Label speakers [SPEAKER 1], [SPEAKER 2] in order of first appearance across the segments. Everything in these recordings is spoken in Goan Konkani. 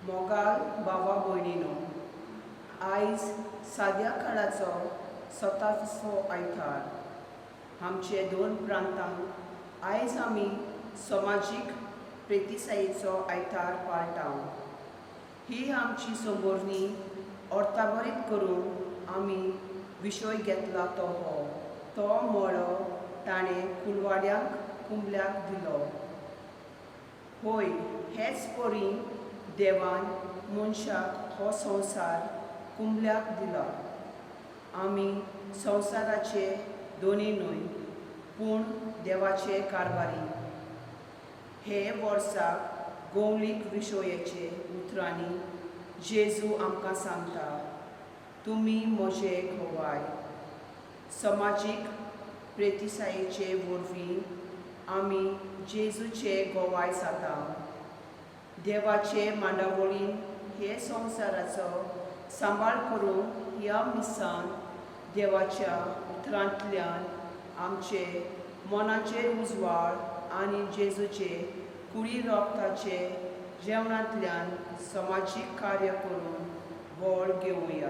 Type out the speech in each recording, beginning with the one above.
[SPEAKER 1] मोगाल भावा भयणीनो, आयज साद्या काळाचो सताविसवो आयतार. आमचे दोन प्रांतांक आयज आमी समाजीक प्रेतिसायेचो आयतार पाळटा. ही आमची संबोरणी अर्थाभरीत करून आमी विशय घेतला तो हो तो मळो ताणें कुलवाड्यांक कुंबल्याक दिलो. होय, हेच परी देवान मनशाक हो संवसार कुंबल्याक दिला. आमी संवसाराचे दोनी न्हय पूण देवाचे कारभारी. हे वर्साक गोवलीक विशयाचे उतरांनी जेजू आमकां सांगता, तुमी म्हजे गवाय. समाजीक प्रेतिसायेचे वरवीं आमी जेजूचे गवाय जाता. देवाचे मांडावळीन हे संवसाराचो सांबाळ करून ह्या मिसान देवाच्या उतरांतल्यान आमचे मनाचेर उजवाड आनी जेजूचे कुडी रोगताचे जेवणांतल्यान समाजीक कार्य करून बळ घेवया.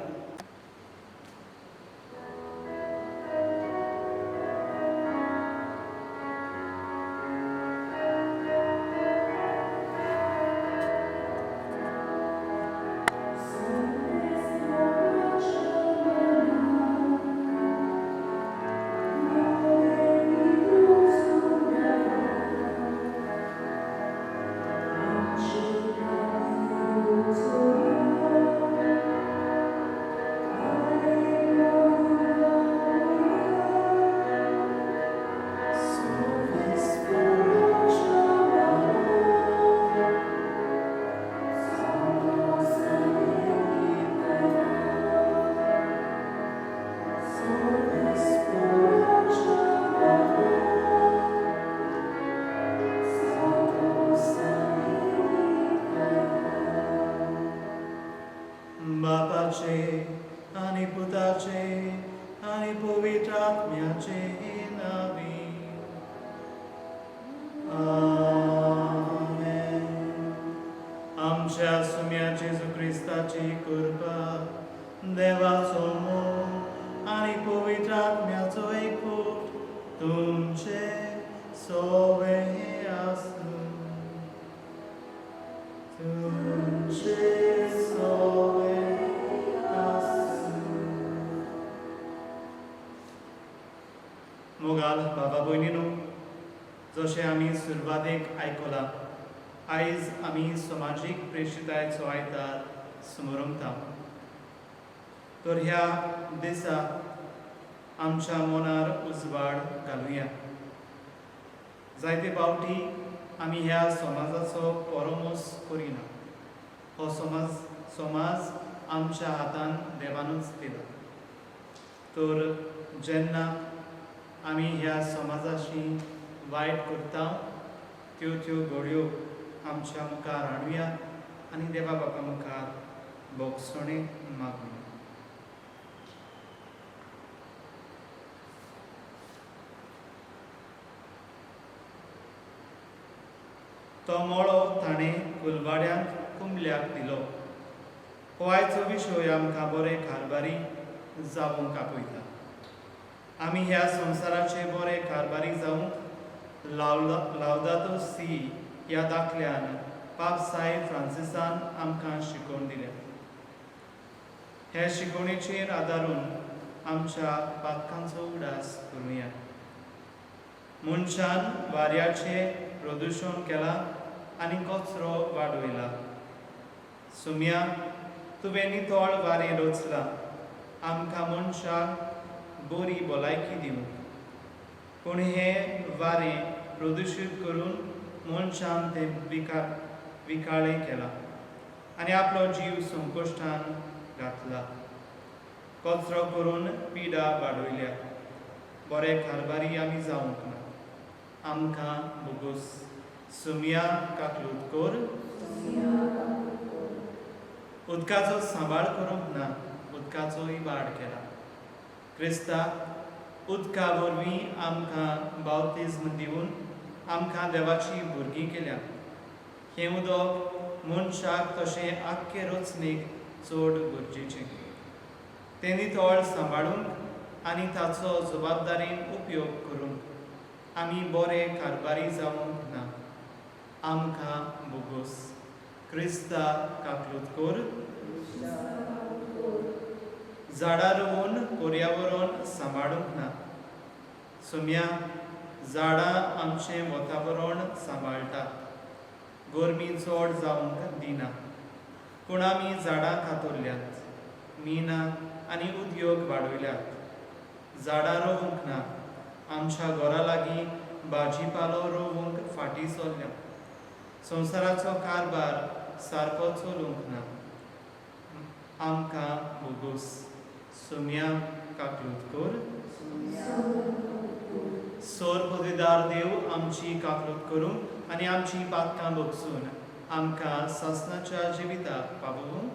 [SPEAKER 2] बापाचे आनी पुताचे आनी पवित्र आत्म्याचे नांवी, आमेन. आमच्या सुम्या जेजू क्रिस्ताची कृपा, देवाचो मोग आनी पवित्र आत्म्याचो एकवट तुमचे सोवे आसूं. तुमचे सोवे आसूं.
[SPEAKER 3] मोगाल बाबा भयणीनो, जशें आमी सुरवातेक आयकलां, आयज आमी समाजीक प्रेशितायेचो आयतार समरमता. तर ह्या दिसा आमच्या मनार उजवाड घालुया. जायते फावटी आमी ह्या समाजाचो परोमोस करिना. हो समाज आमच्या हातान देवानूच दिला. तर जेन्ना आमी ह्या समाजाशी वायट करता, त्यो त्यो घडयो आमच्या मुखार हाडुया आनी देवा बापा मुखार भोगसणें मागुया. तो मळो ताणें कुलवाड्यांक कुंबल्याक दिलो. हो आयचो विशय आमकां बरे कारभारी जावंक आपयता. आमी ह्या संवसाराचे बरे कारभारी जावंक लावदातो सी ह्या दाखल्यान पाप साहेब फ्रांसिसान आमकां शिकोवन दिल्या. हे शिकवणेचेर आदारून आमच्या पातकांचो उगडास करुया. मनशान वाऱ्याचें प्रदुशण केलां आनी कचरो वाडयला. सुम्या, तुवें नितळ वारें रचलां आमकां मनशाक बरी भलायकी दिवंक, पूण हें वारें प्रदुशीत करून मनशान तें विकाळें केलां आनी आपलो जीव संकश्टान घातला. कचरो करून पिडा वाडयल्या. बरे कारभारी आमी जावंक ना. आमकां बोगोस. सुम्या काकलूत कर. उदकाचो सांबाळ करूंक ना, उदकाचोय वाड केला. क्रिस्ता उदका वरवीं आमकां बावतिज्म दिवन आमकां देवाची भुरगीं केल्या. हें उदक मनशाक तशें आख्खे रचणेक चड गरजेचें. तें नितळ सांबाळूंक आनी ताचो जबाबदारीन उपयोग करूंक आमी बरे कारबारी जावंक ना. आमकां बोगोस. क्रिस्ता काकलूत कर. झाडां रोवन पर्यावरण सांबाळूंक ना. सुम्या, झाडां आमचें वातावरण सांबाळटा, गरमी चड जावंक दिना. पूण आमी झाडां कातरल्यात, मिनां आनी उद्योग वाडयल्यात. झाडां रोवंक ना. आमच्या घरा लागीं भाजीपालो रोवंक फाटीं सरल्या. संवसाराचो कारबार सारको चलूंक ना. आमकां बोगोस. सुम्या, काकलूत कर. सोर पदवीदार देव आमची काकलूत करूं आनी आमची पातकां भोगसून आमकां सासणाच्या जिविताक पावोवं.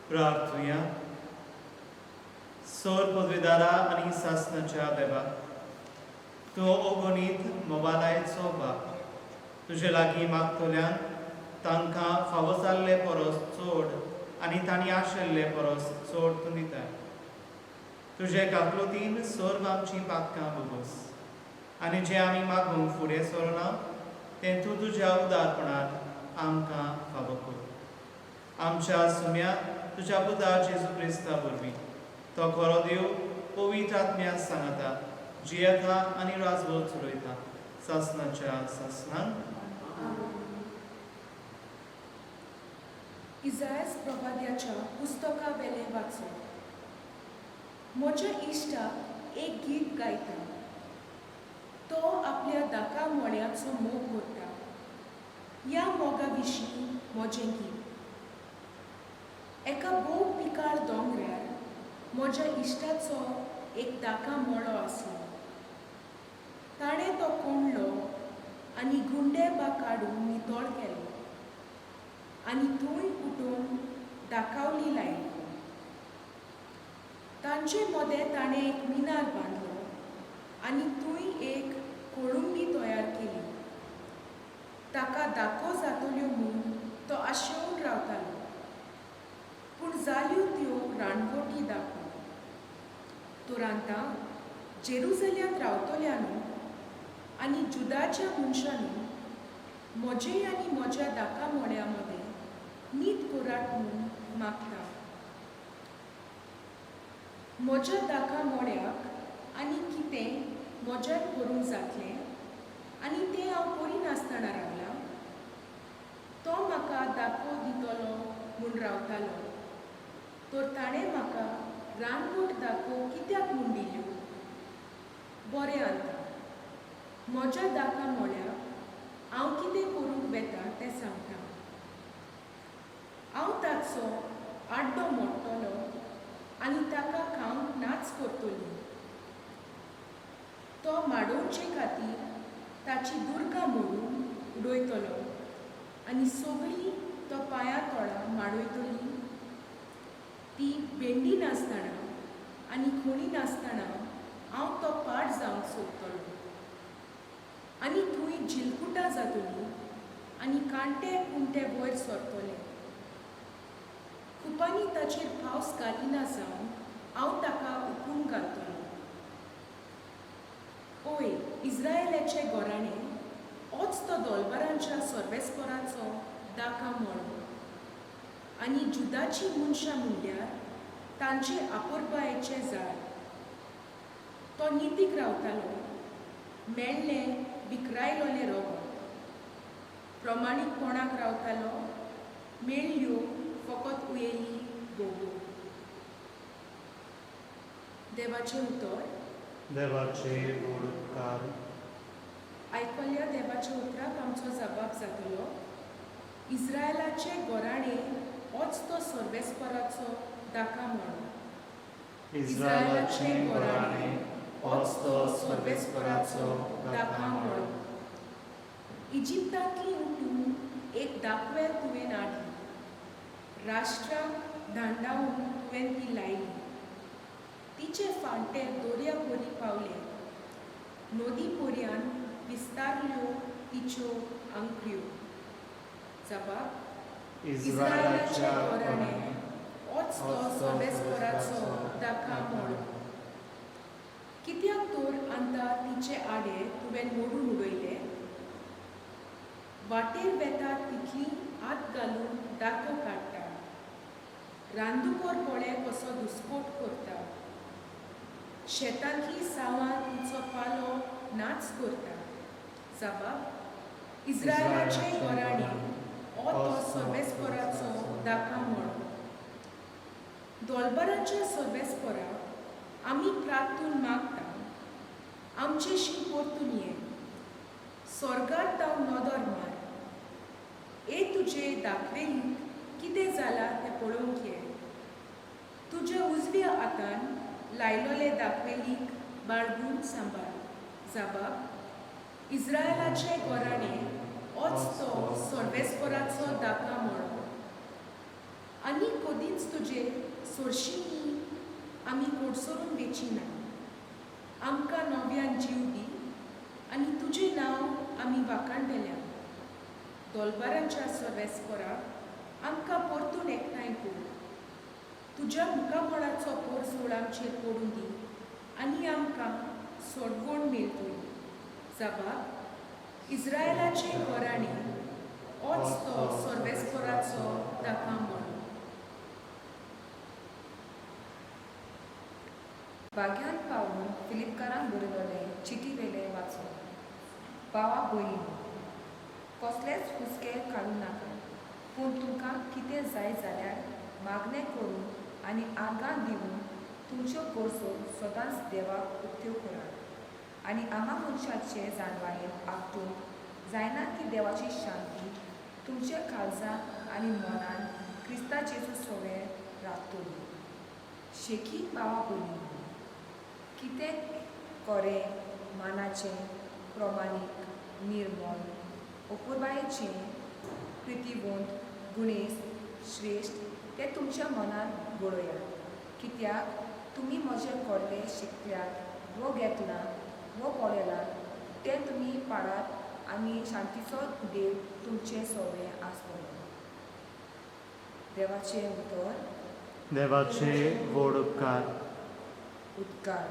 [SPEAKER 3] प्रार्थुया. सोर पदवीदारा आनी सासणाच्या देवा, तूं अगणीत मोबालायचो बाप, तुजे लागीं मागतल्यान तांकां फावो जाल्ले परस चड आनी तांणी आशिल्ले परस चड तूं दिताय. तुजे काकलुतीन सर्व आमचीं पातकां भोगोस आनी जें आमी मागूंक फुडें सरना तें तूं तुज्या उदारपणान आमकां फावो कर. आमच्या सुम्या तुज्या पुता जेजू क्रिस्ता वरवीं, तो खरो देव पवित्र आत्म्या सांगता जियेता आनी राजवट चलयता
[SPEAKER 2] सासनाच्या सासनाक.
[SPEAKER 4] इजायस प्रवाद्याच्या पुस्तका वेलें वाचूं. म्हज्या इश्टाक एक गीत गायता. तो आपल्या दाका मोळ्याचो मोग करता. ह्या मोगा विशीं म्हजें गीत. एका भोव पिकाळ दोंगरार म्हज्या इश्टाचो एक दाका मोळो आसलो. ताणें तो कोंडलो आनी गुंडे बा काडून नितळ केलो आनी थंय उठून दाकावली लायली. तांचे मदें ताणें एक मिनार बांदलो आनी थंय एक कोळंबी तयार केली. ताका दाको जातल्यो म्हूण तो आशेवन रावतालो, पूण जाल्यो त्यो रानवटी दाको. तर आतां जेरुजल्यांत रावतल्यानू आनी जुदाच्या मनशांनी म्हजे आनी म्हज्या दाका मोड्या मदें नीत करात म्हूण मागता. म्हज्या दाका मोड्याक आनी कितें म्हज्यान करूंक जातलें आनी तें हांव करिनासतना रावलां. तो म्हाका दाको दितलो म्हूण रावतालो, तर ताणें म्हाका रानवट दाको कित्याक म्हूण दिल्यो? बरें आतां म्हज्या दाका मोड्याक हांव कितें करूंक वेता तें सांगता. हांव ताचो आड्डो मोडटलो आनी ताका खावंक नाच करतली. तो माडोवचे खातीर ताची दुर्गा मोडून उडयतलो आनी सगळीं तो पांया तोळा माडयतली. ती बेंडी नासतना आनी खोणी नासतना हांव तो पाड जावंक सोदतलो आनी थंय जिलकुटां जातली आनी कांटे कुंटे वयर सरतले. कुपांनी ताचेर पावस घालिना जावन हांव ताका उकून घालतलो. ओय इस्रायलाचे गोराणे, ओच तो दोलबारांच्या सर्वेस्पराचो दाका मळो आनी जुदाची मनशां म्हणल्यार तांचे आपुरबायेचें झाड. तो नितीक रावतालो, मेळ्ळें विकरायलोलें रगत. प्रमाणीकपणाक रावतालो, मेळ्ळ्यो फकत उयेली गोगो. देवाचें उतर.
[SPEAKER 2] देवाचे व्हड उपकार.
[SPEAKER 4] आयकल्ल्या देवाच्या उतराक आमचो जबाब जातलो. इस्रायलाचे गोराणे ओच तो सर्वेस्पराचो दाका मळो.
[SPEAKER 2] इस्रायलाचे गोराणे ओच तो सर्वेस्पराचो दाका मळो.
[SPEAKER 4] इजिप्तांतली उठून एक दाखवेल तुवें हाडली, राष्ट्रांक दांडावन तुवें ती लायली. तिचे फांटे दर्या परी पावले, नदी पर्यान विस्तारल्यो तिच्यो आंकड्यो. जबाब
[SPEAKER 2] इस्रायलाच्या
[SPEAKER 4] गोराणे
[SPEAKER 2] गोराणे
[SPEAKER 4] ओच तो सर्वेस्पराचो दाका मळो. कित्याक तर आतां तिचे आडे तुवें मोडून उडयले? वाटेर वेता तितली हात घालून दाको काडटा, रांदुकोर पळे कसो दुस्पोट करता, शेतांतली सावां तिचो पालो नाच करता. जबाब इस्रायलाचे गोराणे ओ तो सर्वेस्पराचो दाका मळो. दोलबारांच्या सर्वेस्परा आमी प्रार्थून मागता, आमचेशी परतून ये. स्वर्गार ताव नदर मार, ए तुजे दाखवेलीक कितें जालां तें पळोवंक ये. तुज्या उजव्या हातान लायलोले दाखवेलीक बाळगून सांबाळ. जबाब इस्रायलाचे गोराणे ओच तो सर्वेस्पराचो दाका मळो. आनी कदींच तुजे सोरशींनी आमी कोडसरून वेची ना. आमकां नव्यान जीव दी आनी तुजें नांव आमी वाखाणटल्या. दोलबारांच्या सर्वेस्परा आमकां परतून एकठांय कर. तुज्या मुखामळाचो पोरजोळ आमचेर पडूं दी आनी आमकां सोडवण मेळटली. जबाब इस्रायलाचे गोराणे ओच तो सर्वेस्पराचो दाका मळो.
[SPEAKER 5] भाग्यान पावलून फिलिपकारांक बरयलोले चिटी वेलें वाचूं. भावा भयणीनो, कसलेच हुस्के काडूं नाका, पूण तुमकां कितें जाय जाल्यार मागणें करून आनी आर्गां दिवन तुमच्यो गरजो सदांच देवाक उक्त्यो करात. आनी आमा मनशाचे जाणवायेन आपटूंक जायना ती देवाची शांती तुमच्या काळजान आनी मनान क्रिस्ता जेजू सवें राखतली. शेकी भावा भयणीनो, कितें कोरें मानाचें, प्रमाणीक, निर्मळ, अपुरबायेचें, प्रितीवंत, गुणेस्त, श्रेश्ठ तें तुमच्या मनान घडयात. कित्याक तुमी म्हजे कडले शिकल्यात वो घेतलां वो पळयलां तें तुमी पाळात आनी शांतीचो देव तुमचे सवें आसतलो. देवाचें उतर.
[SPEAKER 3] देवाचे व्हड उपकार.
[SPEAKER 5] उपकार.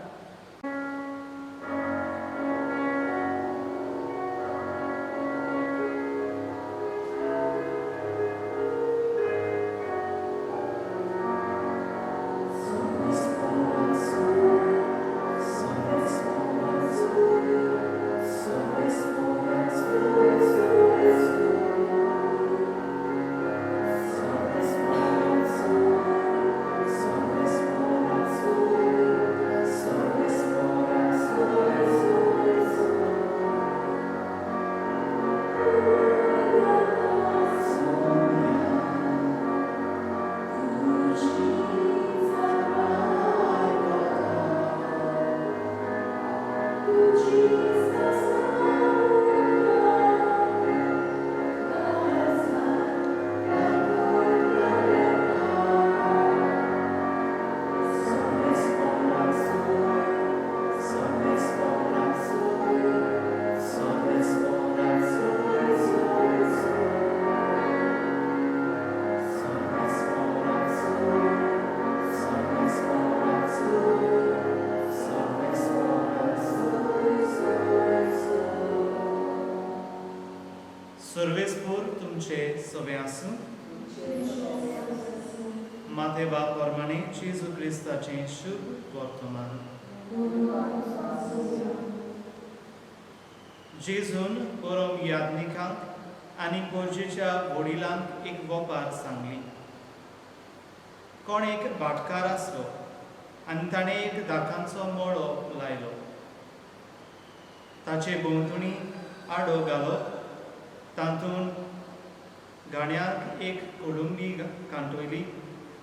[SPEAKER 3] सर्वेस्पूर तुमचे सवे आसूं. माते बाप प्रमाणे जेजू क्रिस्ताचें शुभ वर्तमान. जेजून परम याज्ञिकांक आनी पोरजेच्या वडिलांक एक वपार सांगली. कोण एक भाटकार आसलो आनी ताणें एक दाकांचो मळो लायलो. ताचे भोंवतणी आडो घालो, तातूंत घाण्याक एक कोलुंबी कांटयली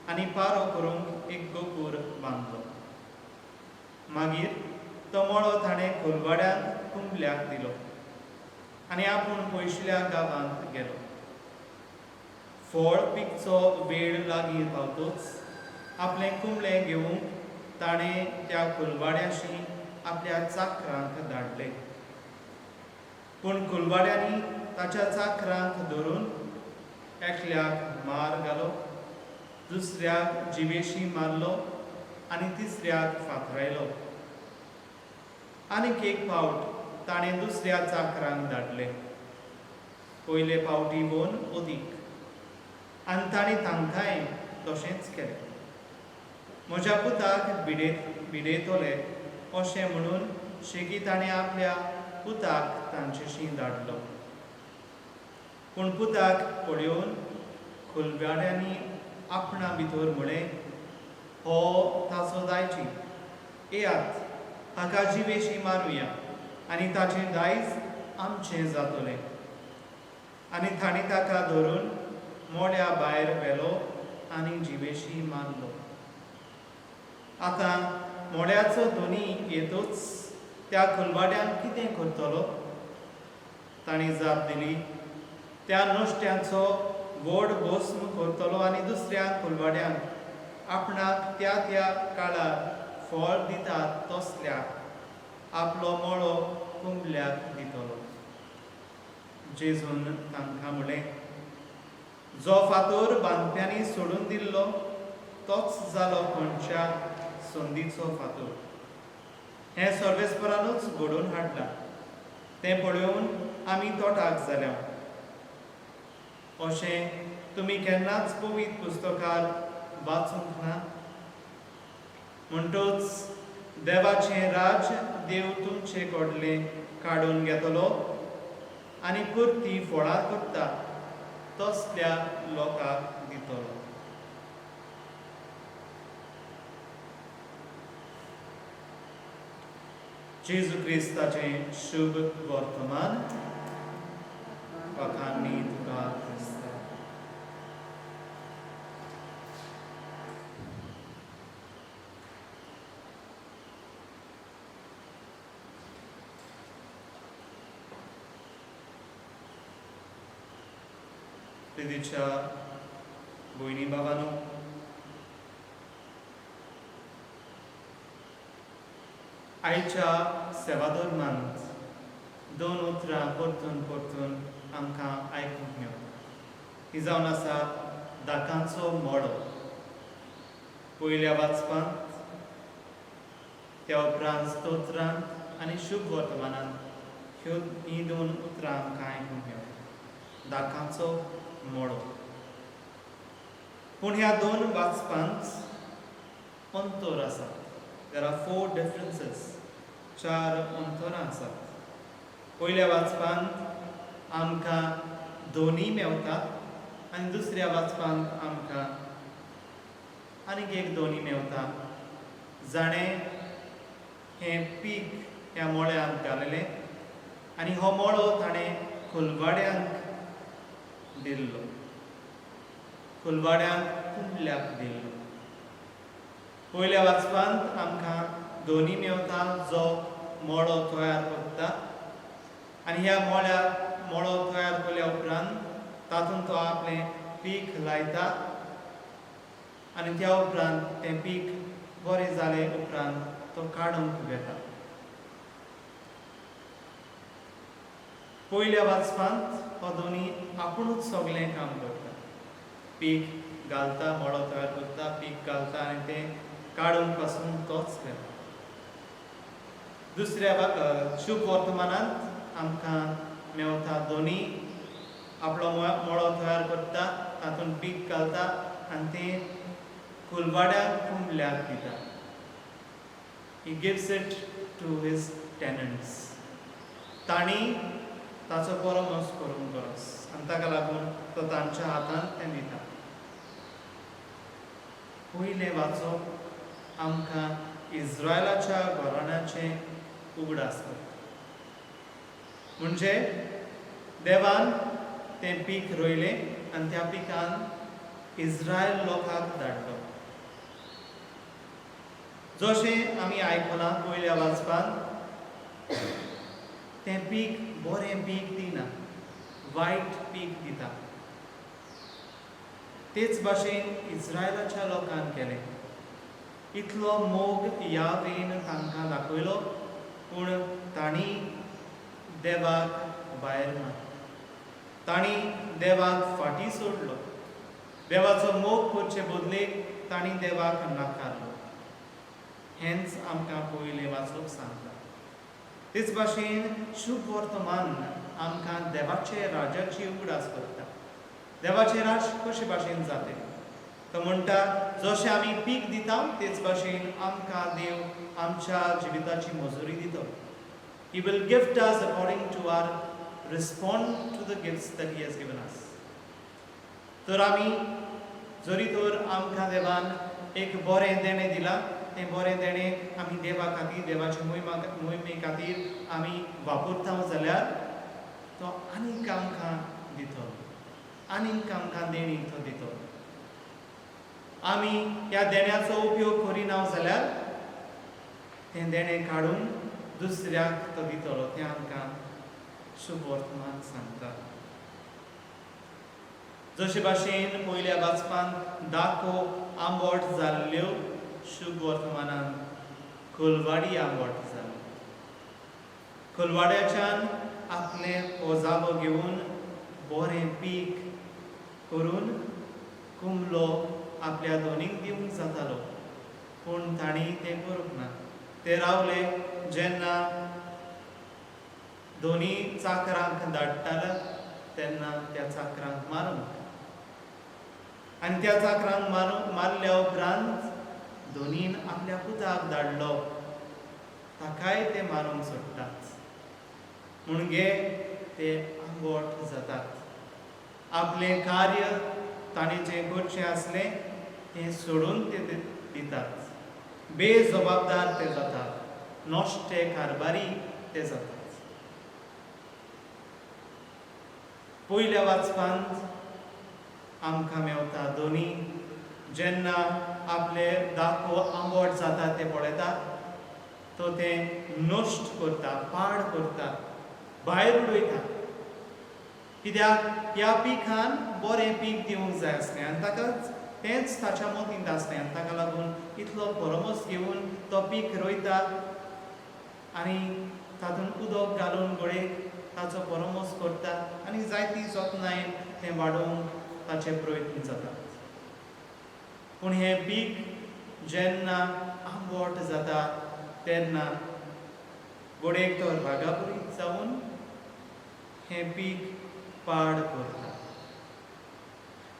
[SPEAKER 3] आनी पारो करूंक एक गोपूर बांदलो. मागीर तो मळो ताणें कोलवाड्यांत कुंबल्याक दिलो आनी आपूण पयशिल्या गांवांत गेलो. फळ पिकचो वेळ लागीं पावतोच आपलें कुंबलें घेवंक ताणें त्या कुलवाड्याशी आपल्या चाकरांक धाडले. पूण कुलवाड्यांनी ताच्या चाकरांक धरून एकल्याक मार घालो, दुसऱ्याक जिवेशी मारलो आनी तिसऱ्याक फातरायलो. आनीक एक फावट ताणें दुसऱ्या चाकरांक धाडले, पयले फावटी वोन अदीक, आनी ताणें तांकांय तशेंच केलें. म्हज्या पुताक भिडयतले अशें म्हणून शेगी ताणें आपल्या पुताक तांचेशी धाडलो. पूण पुताक पळोवन खुलवाड्यांनी आपणा भितर म्हळें, हो ताचो दायजी, येयात हाका जिवेशी मारुया आनी ताचें दायज आमचें जातलें. आनी तांणी ताका धरून मोड्या भायर व्हेलो आनी जिवेशी मारलो. आतां मोड्याचो धनी येतूच त्या कुलवाड्यांक कितें करतलो? तांणी जाप दिली, त्या नुस्त्यांचो व्हड भस्म करतलो आनी दुसऱ्या कुलवाड्यांक आपणाक त्या त्या काळार फळ दितात तसल्याक आपलो मळो कुंबल्याक दितलो. जेजून तांकां म्हळें, जो फातोर बांदप्यांनी सोडून दिल्लो तोच जालो खंयच्या संदीचो फातोर. हें सर्वेस्परानूच घडोवन हाडलां, तें पळोवन आमी तोटाक जाल्या. अशें तुमी केन्नाच पवित्र पुस्तकार वाचूंक ना? म्हणटच देवाचें राज्य देव तुमचे कडलें काडून घेतलो आनी परती फळां करता तसल्या लोकांक दितलो. जेजू क्रिस्ताचें शुभ वर्तमान. वाखांनी तुका क्रिस्ता. प्रितीच्या भयणी बाबांनो, आयच्या सेवाधर्मांत दोन उतरां परतून परतून आमकां आयकूंक मेळटा. ही जावन आसा दाकांचो मोडो. पयल्या वाचपांत, त्या उपरांत स्तोत्रांत आनी शुभ वर्तमानांत ह्यो हीं दोन उतरां आमकां आयकूंक मेळटा, दाकांचो मोडो. पूण ह्या दोन वाचपांत अंतर आसा. There are four differences, चार अंतरां आसात. पयल्या वाचपांत आमकां दोनी मेवता आनी दुसऱ्या वाचपांत आमकां आनीक एक दोनी मेवता, जाणें हें पीक ह्या मळ्यांत घाललें आनी हो मळो ताणें कुलवाड्यांक दिल्लो, कुलवाड्यांक कुंबल्याक दिल्लो. पयल्या वाचपांत आमकां दोनी मेवता जो मळो तयार करता आनी ह्या मळ्यार मळो तयार केल्या उपरांत तातूंत तो आपलें पीक लायता आनी त्या उपरांत तें पीक बरें जालें उपरांत तो काडूंक वेता. पयल्या वाचपांत हो दोनी आपुणूच सगळें काम करता, पीक घालता, मळो तयार करता, पीक घालता आनी तें काडूंक पासून तोच वेता. दुसऱ्या शुभ वर्तमानांत आमकां मेवता दोनी आपलो मळो तयार करता, तातूंत पीक घालता आनी तें कुलवाड्याक कुंबल्याक दिता. He gives it to his tenants. तांणी ताचो परामर्श करूंक गरज आनी ताका लागून तो तांच्या हातांत तें दिता. पयलें वाचप आमकां इस्रायलाच्या घराण्याचें उगडास करता. म्हणजे देवान तें पीक रोयलें आनी त्या पिकान इस्रायल लोकांक धाडलो. जशें आमी आयकलां पयल्या वाचपांत, तें पीक बरें पीक दिना, वायट पीक दिता. तेच भाशेन इस्रायलाच्या लोकान केलें. इतलो मोग यावेन तांकां दाखयलो, पूण तांणी देवाक भायर मारलो, तांणी देवाक फाटीं सोडलो. देवाचो मोग करचे बदलेक तांणी देवाक नाकारलो. हेंच आमकां पयलें वाचप सांगता. तेच भाशेन शुभ वर्तमान आमकां देवाचे राजाची उगडास करता. देवाचें राज कशे भाशेन जातें? तो म्हणटा, जशें आमी पीक दिता तेच भाशेन आमकां देव आमच्या जिविताची मजुरी दिता. He will gift us according to our respond to the gifts that He has given us. तर आमी जरी तर आमकां देवान एक बरें देणें दिलां, तें बरें देणें आमी देवा खातीर, देवाचे मोहिमे खातीर आमी वापरता जाल्यार तो आनीक आमकां दितलो, आनीक आमकां देणी तो दितलो. आमी ह्या देण्याचो उपयोग करिना जाल्यार तें देणें काडून दुसऱ्याक तो दितलो, तें आमकां शुभ वर्तमान सांगता. जशे भाशेन पयल्या वाचपांत दाखो आंबट जाल्ल्यो, शुभ वर्तमानान कोलवाडी आंबट जाली. कोलवाड्याच्यान आपलें पोजालो घेवन बरें पीक करून कुंबलो आपल्या दोनीक दिवंक जातालो, पूण तांणी तें करूंक ना. ते रावले. जेन्ना दोनी चाकरांक धाडटाले तेन्ना त्या चाकरांक मारूंक, आनी त्या चाकरांक मारल्या उपरांत दोनीन आपल्या पुताक धाडलो, ताकाय ते मारूंक सोडटात. म्हूण गे ते आंबट जातात. आपलें कार्य तांणी जें करचें आसलें तें सोडून ते दितात. बेजबाबदार ते जातात, नश्टे कारबारी ते जातात. पयल्या वाचपांत आमकां मेवता दोनी जेन्ना आपले दाखो आंबट जाता ते पळयता तो तें नश्ट करता, पाड करता, भायर उडयता. कित्याक ह्या पिकान बरें पीक दिवंक जाय आसलें आनी ताका तेंच ताच्या मतींत आसलें आनी ताका लागून इतलो परमोस घेवन तो पीक रोयता आनी तातूंत उदक घालून गोळेक ताचो परमोस करता आनी जायती जतनायेन तें वाडोवंक ताचे प्रयत्न जातात. पूण हें पीक जेन्ना आंबट जाता तेन्ना गोडेक तो रागापुरीत जावन हें पीक पाड करता.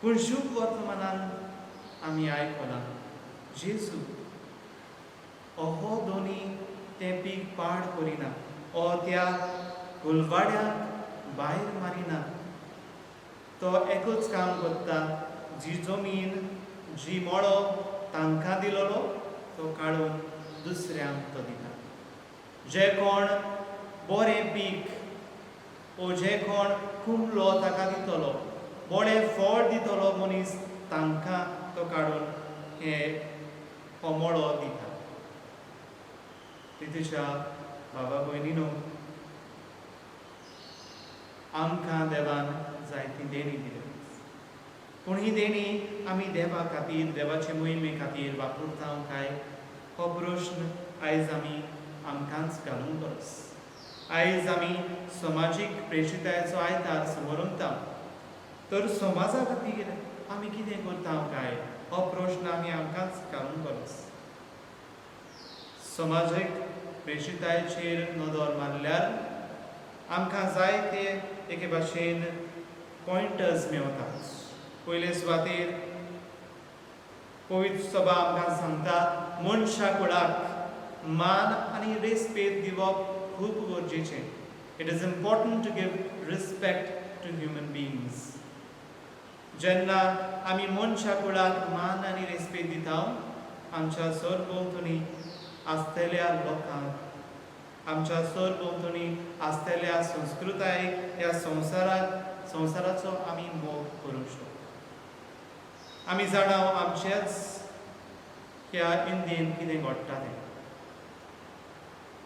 [SPEAKER 3] पूण शुभ वर्तमानान आमी आयकलां जेजू अहो दोनी तें पीक पाड करिना, ओ त्या गुलवाड्याक भायर मारिना. तो एकूच काम करता, जी जमीन जी मळो तांकां दिलोलो तो काडून दुसऱ्यांक तो दिता. जे कोण बरें पीक ओ जे कोण कुंबलो ताका दितलो, बरें फळ दितलो मनीस तांकां तो काडून हे हो मळो दिता. तितूच्या बाबा भयणीनो, आमकां देवान जायती देणी दिल्या, पूण ही देणी आमी देवा खातीर, देवाचे मोहिमे खातीर वापरता काय हो प्रश्न आयज आमी आमकांच घालूंक गरज. आयज आमी समाजीक प्रेशितायेचो आयतार समोरमता, तर समाजा खातीर आमी कितें करता काय हो प्रश्न आमी आमकांच घालूंक गरज. समाजीक प्रेशितायेचेर नदर मारल्यार आमकां जायते एके भाशेन पॉयंटर्स मेवतात. पयले सुवातेर पवित्र सभा आमकां सांगता मनशा कुळाक मान आनी रेस्पेद दिवप खूब गरजेचें. It is important to give respect to human beings. जेन्ना आमी मनशा कुळाक मान आनी रेस्पेद दिता, आमच्या सरभोंवतणी आसतल्या लोकांक, आमच्या सरभोंवतणी आसतल्या संस्कृतायेक, ह्या संवसाराक, संवसाराचो आमी मोग करूंक शकता. आमी जाणा आमच्याच ह्या इंडियेन कितें घडटा तें.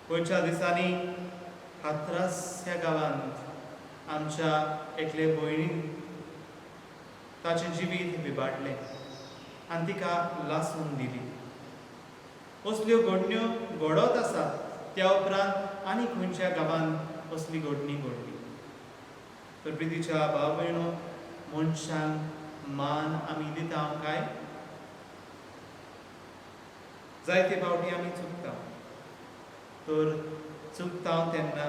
[SPEAKER 3] पयच्या दिसांनी हाथरस ह्या गांवांत आमच्या एकले भयणीन ताचें जिवीत विबाडलें आनी तिका लासून दिली. असल्यो घडण्यो घडत आसात. त्या उपरांत आनी खंयच्या गांवांत असली घडणी घडली. तर प्रितीच्या भाव भयणो, मनशांक मान आमी दिता काय? जायते फावटी आमी चुकता, तर चुकता तेन्ना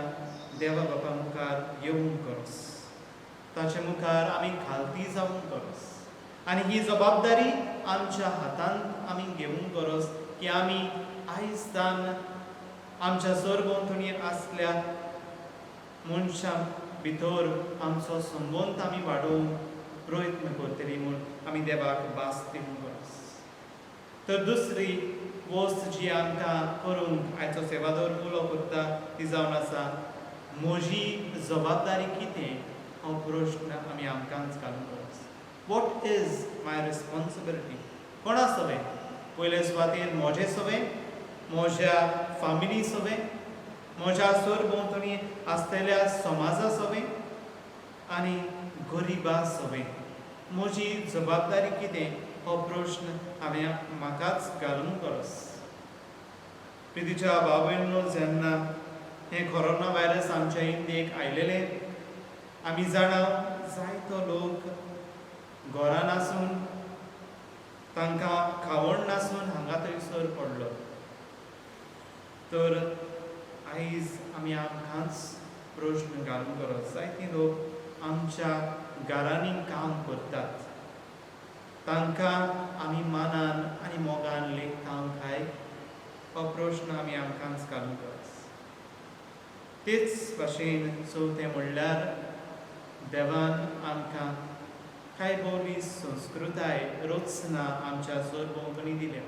[SPEAKER 3] देवा बापा मुखार येवंक गरज, ताचे मुखार आमी खालती जावंक गरज आनी ही जबाबदारी आमच्या हातांत आमी घेवंक गरज की आमी आयज दान आमच्या सरभोंवतणी आसल्या मनशां भितर आमचो संबंद आमी वाडोवंक प्रयत्न करतली म्हूण आमी देवाक भास दिवंक गरज. तर दुसरी वस्त जी आमकां करूंक आयचो सेवादोर उलो करता ती जावन आसा म्हजी जबाबदारी कितें हो प्रश्न आमी आमकांच घालूंक गरज. What is my responsibility? कोणा सवें? पयले सुवातेर म्हजे सवें, म्हज्या फामिली सवें, म्हज्या सरभोंवतणी आसतल्या समाजा सवें आनी गरिबा सवें म्हजी जबाबदारी कितें हो प्रश्न हांवें म्हाकाच घालूंक गरज. प्रितीच्या भाव भयणीनो, जेन्ना हें कोरोना व्हायरस आमच्या इंडियेक आयलेलें, आमी जाणा जायतो लोक घरान आसून तांकां खावण नासून हांगा थंयसर पडलो. तर आयज आमी आमकांच प्रश्न घालूंक गरज. जायते लोक आमच्या घरांनी काम करतात, तांकां आमी मानान आनी मोगान लेखता काय हो प्रश्न आमी आमकांच घालूंक गरज. तेच भाशेन चवथें म्हणल्यार देवान आमकां कांय बोली संस्कृताय रचना आमच्या सरभोंवतणी दिल्या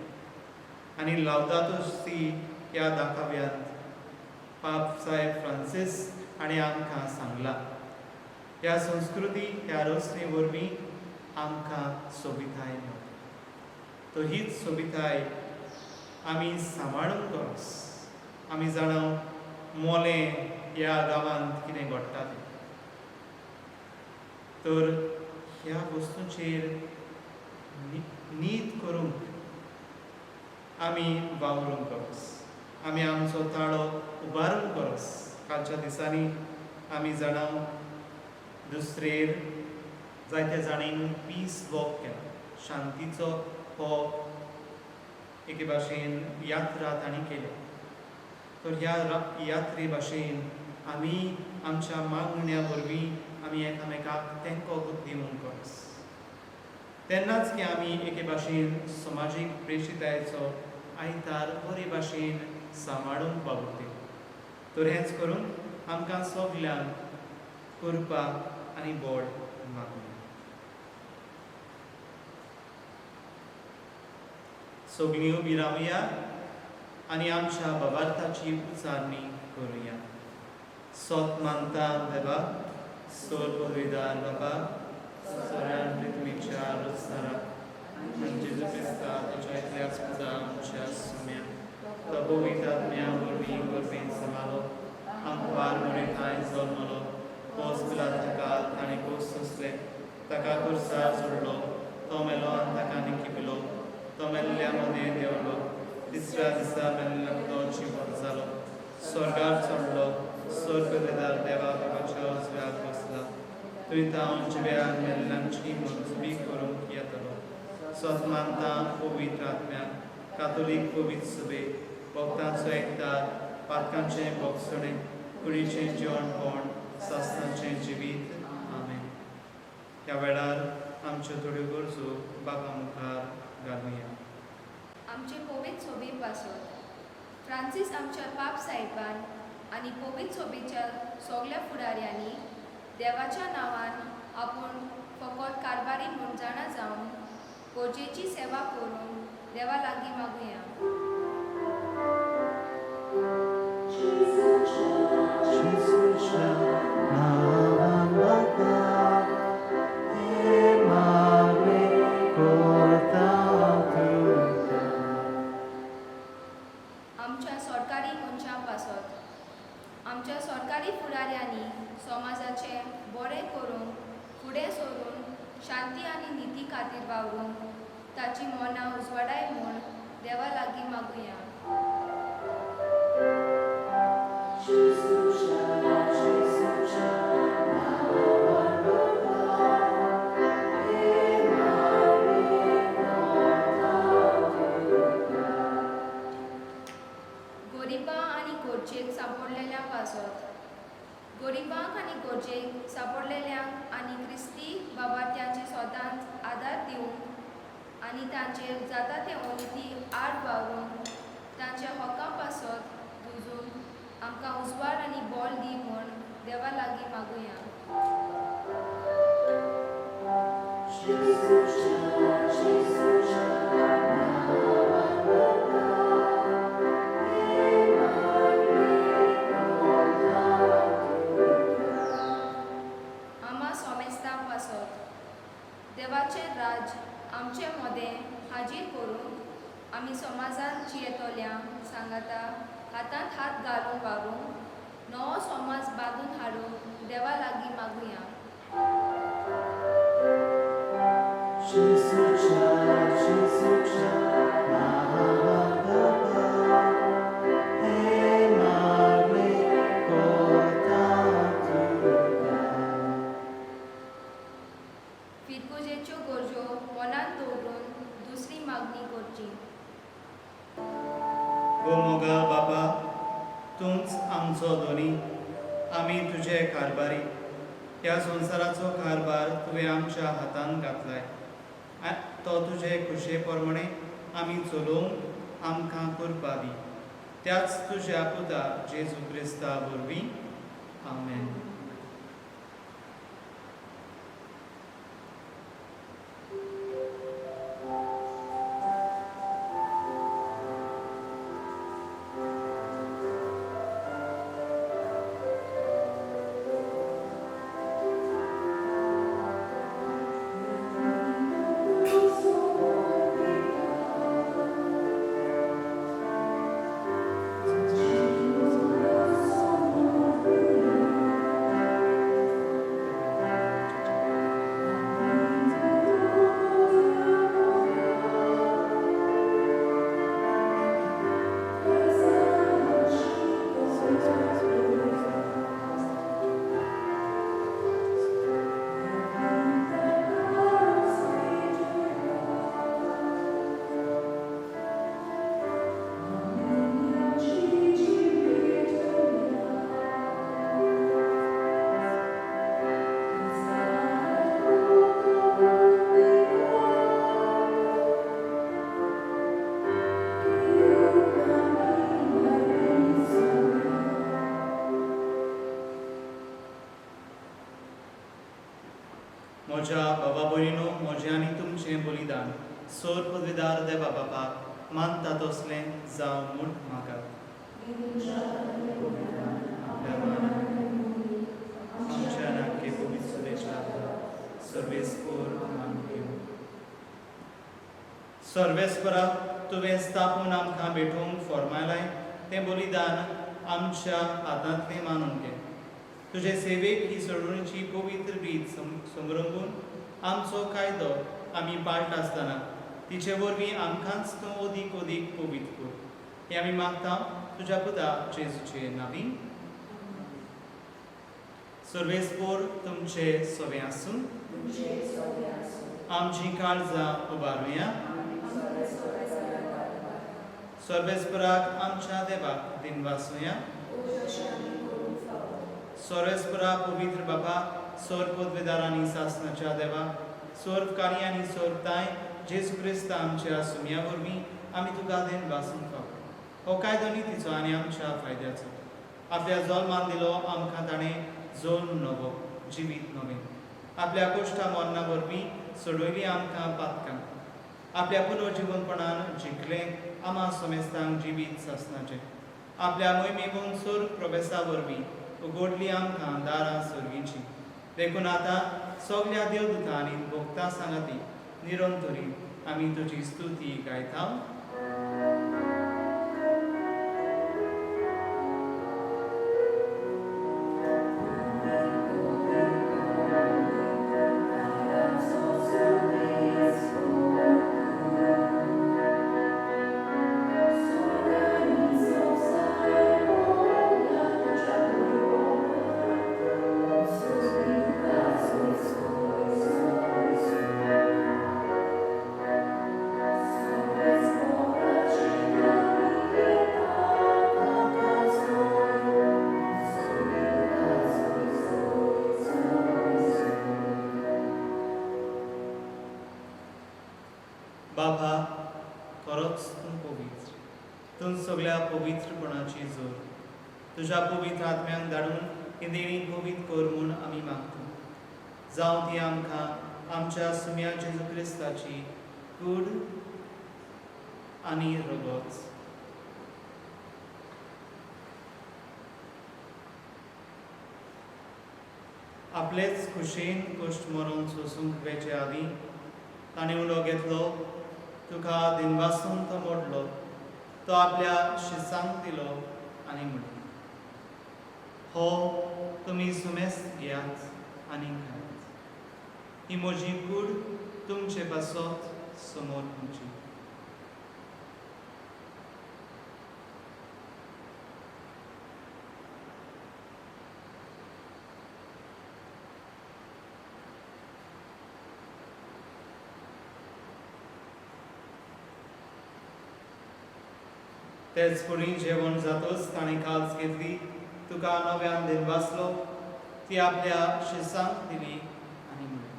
[SPEAKER 3] आनी लावदातो सी ह्या दाखाव्यांत पाप साहेब फ्रांसीस हाणें आमकां सांगलां, ह्या संस्कृती ह्या रचने वरवीं आमकां सोबिताय मेळटा. तर हीच सोबिताय आमी सांबाळूंक गरज. आमी जाणा मोलें ह्या गांवांत कितें घडटा तें. तर ह्या वस्तूंचेर नीत करूंक आमी वावरूंक गरज, आमी आमचो ताळो उबारूंक गरज. कालच्या दिसांनी आमी जाणा दुसरेर जायते जाणीन पीस वॉक केला, शांतीचो हो एके भाशेन यात्रा तांणी केल्या. तर ह्या यात्रे भाशेन आमी आमच्या मागण्या वरवीं आमी एकामेकाक तेंको दिवंक गरज. तेन्नाच की आमी एके भाशेन समाजीक प्रेशितायेचो आयतार बरे भाशेन सांबाळूंक वावुरतले. तर हेंच करून आमकां सगल्यांक कृपा आनी बोड मागूया. सगळीं उबी रावया आनी आमच्या बाबार्थाची उचारणी करुया. सोत मानता देवा, सोर पदवीदार बाबा, सोऱ्यान पृथ्वीच्या रचणारा आनी जेजू क्रिस्ता तुज्या एकल्याच पुता आमच्या सुम्या तो पवित्र आत्म्या वरवीं गर्भेंत समालो, आमकां मुरे थांय जल्मलो, पोस पिलात ताका ताणें खोस सोंसले, ताका खुर्सार सोडलो, तो मेलो आनी ताका निकिपिलो, तो मेल्ल्या मदें देंवलो, तिसऱ्या दिसा मेल्ल्या तो जिवंत जालो, स्वर्गार चडलो, स्वर्गदार देवा बाबाच्या उजव्याक बसला, थंय तावन जिव्यान मेल्ल्यांची मजबी करूंक येतलो. सत मानता पवित्र आत्म्याक, कातोलीक पवित्र सभे, भक्तांचो एकतार, पातकांचें भोगसणें, कुडीचें जेवणपण, सासणाचें जिवीत. आमेन. ह्या वेळार आमच्यो थोड्यो गरजो बाबा मुखार घालुया.
[SPEAKER 6] आमचे पवित्र सोबे पासून फ्रांसीस आमच्या पाप साहेबान आनी पवित्र सोबेच्या सगल्या फुडाऱ्यांनी देवाच्या नांवान आपूण फकत कारभारी म्हूण जाणा जावन गरजेची सेवा करून देवा लागीं मागुया. आमच्या सरकारी मनशां पासत आमच्या सरकारी फुडाऱ्यांनी समाजाचें बरें करूंक फुडें सरून शांती आनी निती खातीर वावरूंक ताची मनां उजवाडाय म्हूण देवा लागीं मागुया. गरिबां आनी गरजेक सांपडलेल्या पासत गरिबांक आनी गरजेक सांपडलेल्यांक आनी क्रिस्ती बाबात्यांचे सदांच आदार दिवंक आनी तांचेर जाता ते अनिती आड वावरून तांच्या हक्का पासत झुजून आमकां उजवाड आनी बळ दी म्हूण देवा लागीं मागुया. आमा सोमेस्तां पासत देवाचें राज आमचे मदें हाजीर करूंक आमी समाजांत जियेतल्या सांगाता हातांत हात घालून वावरूंक नवो समाज बांदून हाडूंक देवा लागीं मागुया. फिरगुजेच्यो गरजो मनांत दवरून दुसरी मागणी करची.
[SPEAKER 3] गो मोगाळ बाबा, तूंच आमचो धनी, आमी तुजे कारभारी. ह्या संवसाराचो कारभार तुवें आमच्या हातांत घातलाय, तो तुजे खुशे प्रमाणे आमी चलोवंक आमकां कृपा दी. त्याच तुज्या पुता जेजू क्रिस्ता वरवीं. आमेन. म्हज्या बाबा भयणीनो, म्हजें आनी तुमचें बलिदान सोर पदवीदार देवा बापाक मानता तसलें जावं म्हूण मागात. आपल्या आमच्या नाके पवित्र सुरेशा सर्वेस्पोर मान घेवं. सर्वेस्परा, तुवें स्थापून आमकां भेटोवंक फॉर्मायलाय तें बलिदान आमच्या हातांतलें मानून घे. तुजे सेवेक ही सोडवणीची पवित्र रीत समरंगून आमचो कायदो आमी पाळटा आसतना तिचे वरवीं आमकांच तूं अदीक अदीक पवित्र कर. हें आमी मागता तुज्या पुता जेजूचे नांवी. सर्वेस्पोर तुमचे सवे आसूं. आमची काळजां उबारुया. सर्वेस्पराक आमच्या देवाक दिनवासुया. सर्वेस्परा पवित्र बाबा, सोर पदवेदार आनी सासनाच्या देवा, सोर कार्य आनी सोर ताय जेजू क्रिस्त आमच्या सुम्या वरवीं आमी तुका दिनवासूंक फावो. हो कायदो नितीचो आनी आमच्या फायद्याचो. आपल्या जल्मान दिलो आमकां ताणें जल्म नवो, जिवीत नवें. आपल्या कोश्टा मरणा वरवीं सोडयली आमकां पातकां. आपल्या पुनर्जिवनपणान जिखलें आमा समेस्तांक जिवीत सासनाचें. आपल्या मोहिमेगून सोर प्रवेसा वरवीं उगडली आमकां दारां सर्गीची. देखून आतां सगल्या देवदूतां आनी भोक्ता सांगाती निरंतरी आमी तुजी स्तुती गायता. बाबा, खरोच तूं पवित्र, तूं सगळ्या पवित्रपणाची जोर. तुज्या पवित्र आत्म्यांक धाडून ही देणी पवित्र कर म्हूण आमी मागता. जावं ती आमकां आमच्या सुम्या जेजू क्रिस्ताची कूड आनी रगत. आपलेच खुशेन कश्ट मरून सोसूंक वेचे आदीं ताणें उलो घेतलो, तुका दिनवासून तो मोडलो, तो आपल्या शिसांक दिलो आनी म्हणलें, हो तुमी सुमेस्त घेयात आनी खायात, ही म्हजी कूड तुमचे पासत समोर तुमची. तेच फुडें जेवण जातच ताणें काल्स घेतली, तुका नव्यान दिनवासलो, ती आपल्या शिसांक दिली आनी म्हणलें,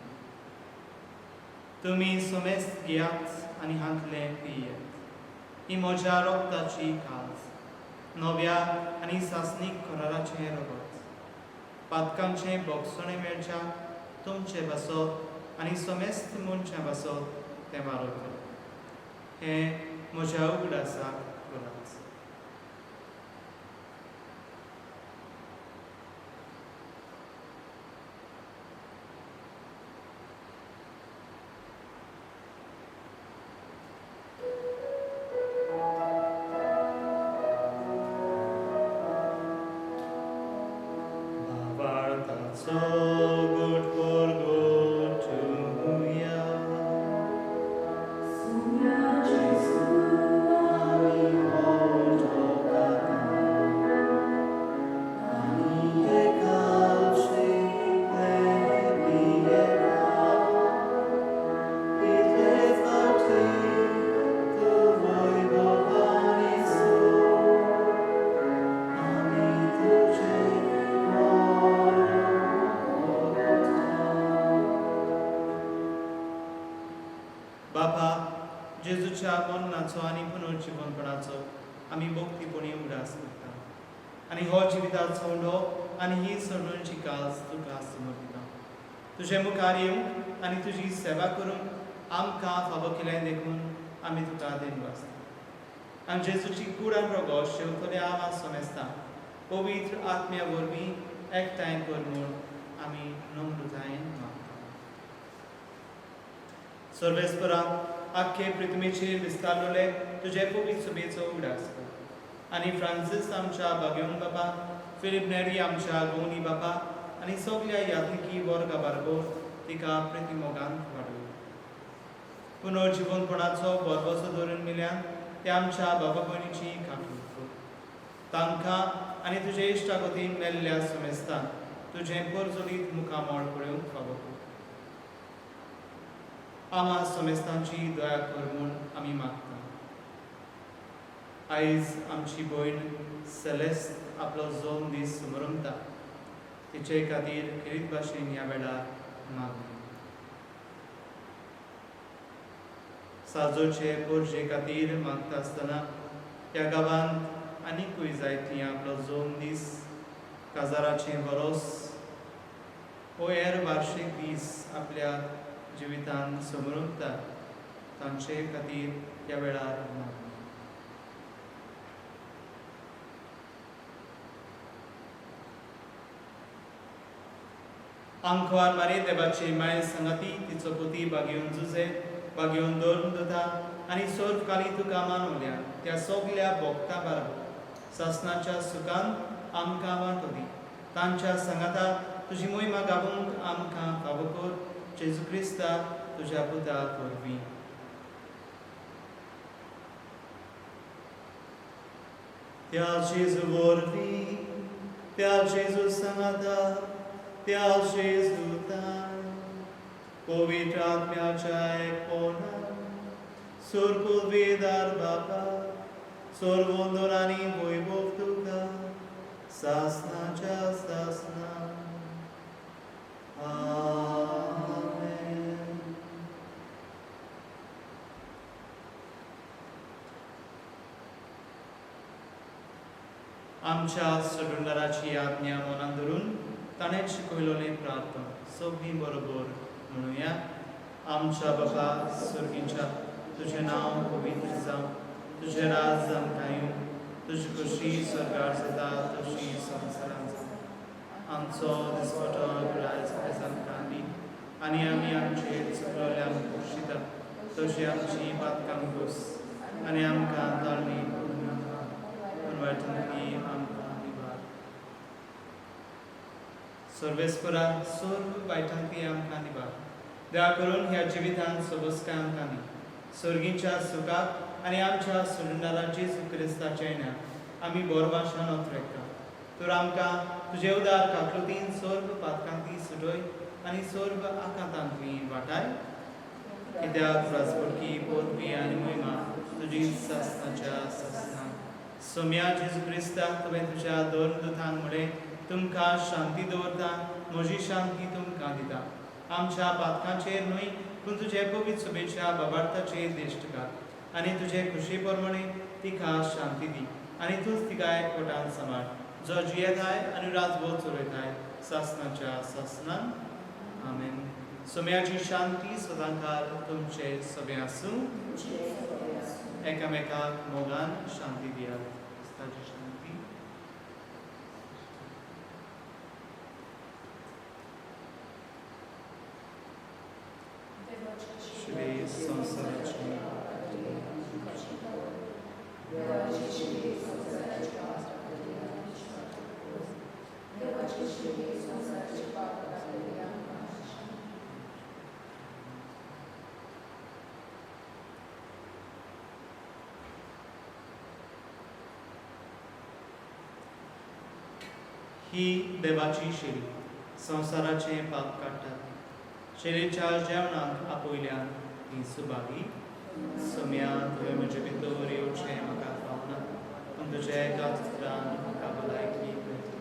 [SPEAKER 3] तुमी सुमेस्त घेयात आनी हांतलें पियात, ही म्हज्या रक्ताची काल्स, नव्या आनी सासणीक कराराचें रगत. पातकांचें बोगसणें मेळच्या तुमचें पासत आनी समेस्त मनशां पासत तें मारवतलें. हें म्हज्या उगडासाक करात. भावार्थाचो गोड गोड. बाबा, जेजूच्या मरणाचो आनी पुनर्जिवनपणाचो आमी भक्तीपणी उगडास करता आनी हो जिविताचो उंडो आनी ही सोडणची काज तुका समर्पिता. तुजे मुखार येवंक आनी तुजी सेवा करूंक आमकां फावो केलें देखून आमी तुका देनवासता. आनी जेजूची कूड आनी रोगो शेवतल्या आवाज समेस्ता पवित्र आत्म्या वरवीं एकठांय कर म्हूण आमी नम्रतायेन मागता. सर्वेस्परा, आख्खे पृथ्वीचेर विस्तारलेले तुजे पवित्र सभेचो उगडास कर आनी फ्रांसीस आमच्या बागेवन बाबा, फिलीप नेरी आमच्या गोवनी बाबा आनी सगल्या यात्रिकी वर्गा बारबोर तिका प्रतिमोगान वाडोवं. पुनर्जिवनपणाचो बरबसो धरून मेल्यान ते आमच्या बाबा भयणीची काकूट कर. तांकां आनी तुजे इश्टागतीन मेल्ल्या समेस्तान तुजें परजोलीत मुखामळ पळोवंक फावो कर. आमा समेस्तांची दया कर म्हूण आमी मागता. आयज आमची भयण सेलेस्त आपलो जोम दीस समरमता. तिचे खातीर खेरीत भाशेन ह्या वेळार मागणी. साजोचे पोरजे खातीर मागता आसतना ह्या गांवांत आनीकूय जायतीं आपलो जोम दीस, काजाराचें वरोस हो हेर वार्शीक दीस आपल्या जिवितांत समरमता तांचे खातीर ह्या वेळार मागणी. आंकवार मारी देवाची माय संगाती तिचो पुती बागेवन जुजे बागेवन धरून दुता आनी सोर्फ काली तुका मानवल्या त्या सगल्या भोगता बाराबर सासनाच्या सुखान आमकां वांटो दी. तांच्या सांगाता तुजी मोहिमा गावूंक आमकां फावो कर, जेजू क्रिस्ता तुज्या पुता वरवीं. त्या जेजू वरवीं, त्या जेजू सांगाता, त्या जेजूतान पवित्र आत्म्याच्या एकपणान सुरपुलवेदार बापा, सर्वंदर आनी वैभव तुका सासनाच्या सासना. आमेन. आमच्या सोडूनदाराची आज्ञा मनान धरून ताणें शिकयलेलें प्रार्थना सगळीं बरोबर म्हणुया. आमच्या बाबा सुर्गीच्या, तुजें नांव पवित्र जावं, तुजें राज आमकां येवं, तुजी खोशी स्वर्गार जाता तशी संवसारांत जावं. आमचो दिसपटो राज आयज आमकां दी आनी आमी आमचे चुकलोल्यांक पोशिता तशी आमची पातकां घोस आनी आमकां ताळणी नाका पूण वायटांतली आमकां निवार. सर्वेस्परा, सर्व वायटांतली आमकां निवार. दया करून ह्या जिवितांत सोबसकाय आमकां दी. सर्गीच्या सुखाक आनी आमच्या सोडणारा जेजू क्रिस्ताच्या येण्याक आमी बोरवाशान ओतरेकता. तर आमकां तुजे उदार काकृतीन सर्व पातकांतली सुटय आनी सर्व आकांतांतली वाटाय. कित्याक राजपटकी पदवी आनी महिमा तुजी सासनाच्या सासना. सोम्या जेजू क्रिस्ता, तुवें तुज्या दोन दुतांक म्हणलें, तुमकां शांती दवरता, म्हजी शांती तुमकां दिता. आमच्या पातकांचेर न्हय पूण तुजे पवित्र सभेच्या बाबार्थाचेर दिश्ट घाल आनी तुजे खुशी प्रमाणे तिका शांती दी आनी तूंच तिका एकवटान सांबाळ. जो जियेताय आनी राजवट चलयताय सासनाच्या सासनान. आमेन. सोम्याची शांती सदांकाळ तुमचे सगळे आसूं. एकामेकाक मोगान शांती दियात. क्रिस्ताची शांती. श्री संवसाराची ही देवाची शेरी संवसाराचें पाप काडटात. शेरीच्या जेवणाक आपयल्यान ती सुभागी. सोम्या, तुवें म्हजे भितर येवचें म्हाका फावना, पूण तुज्या एका उतरान म्हाका भलायकी मेळटली.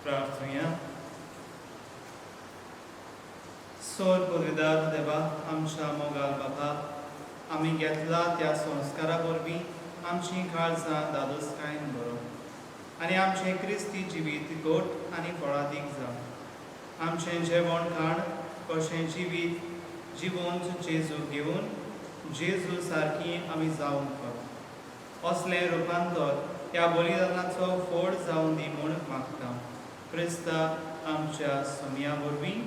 [SPEAKER 3] प्रार्थुया. सोर पदवीदार देवा, आमच्या मोगाल बाबा, आमी घेतला त्या संस्कारा वरवीं आमची काळजां दादोसकायेन बरो आनी आमचें क्रिस्ती जिवीत गोट आनी फळादीक जावं. आमचें जेवण खाण कशें जिवीत जिवंत जेजू घेवन जेजू सारकी आमी जावंक फावो. असलें रुपांतर ह्या बलिदानाचो फोड जावन दी म्हूण मागता क्रिस्ता आमच्या सोमया वरवीं.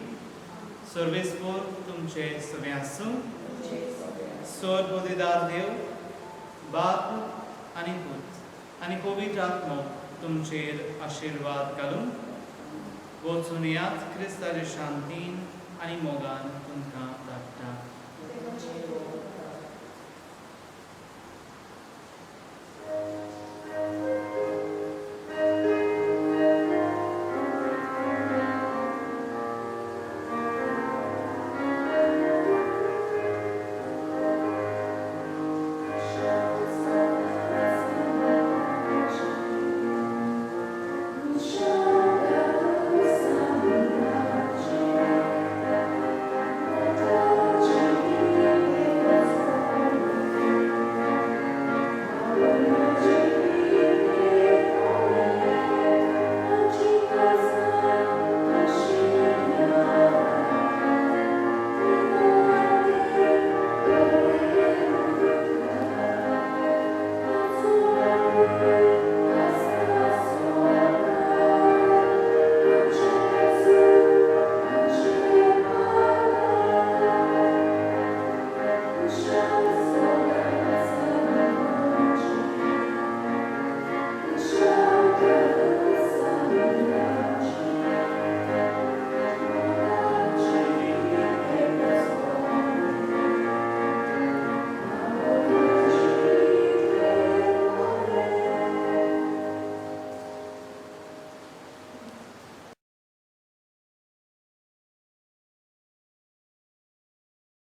[SPEAKER 3] सर्वेस्पोर तुमचे सगळें आसूं. सर्वबुद्धिदार देव बाप आनी पूत आनी पवित्र आत्मो तुमचेर आशिर्वाद घालून वचून यात. क्रिस्ताच्या शांतीन आनी मोगान तुमकां धाडटा.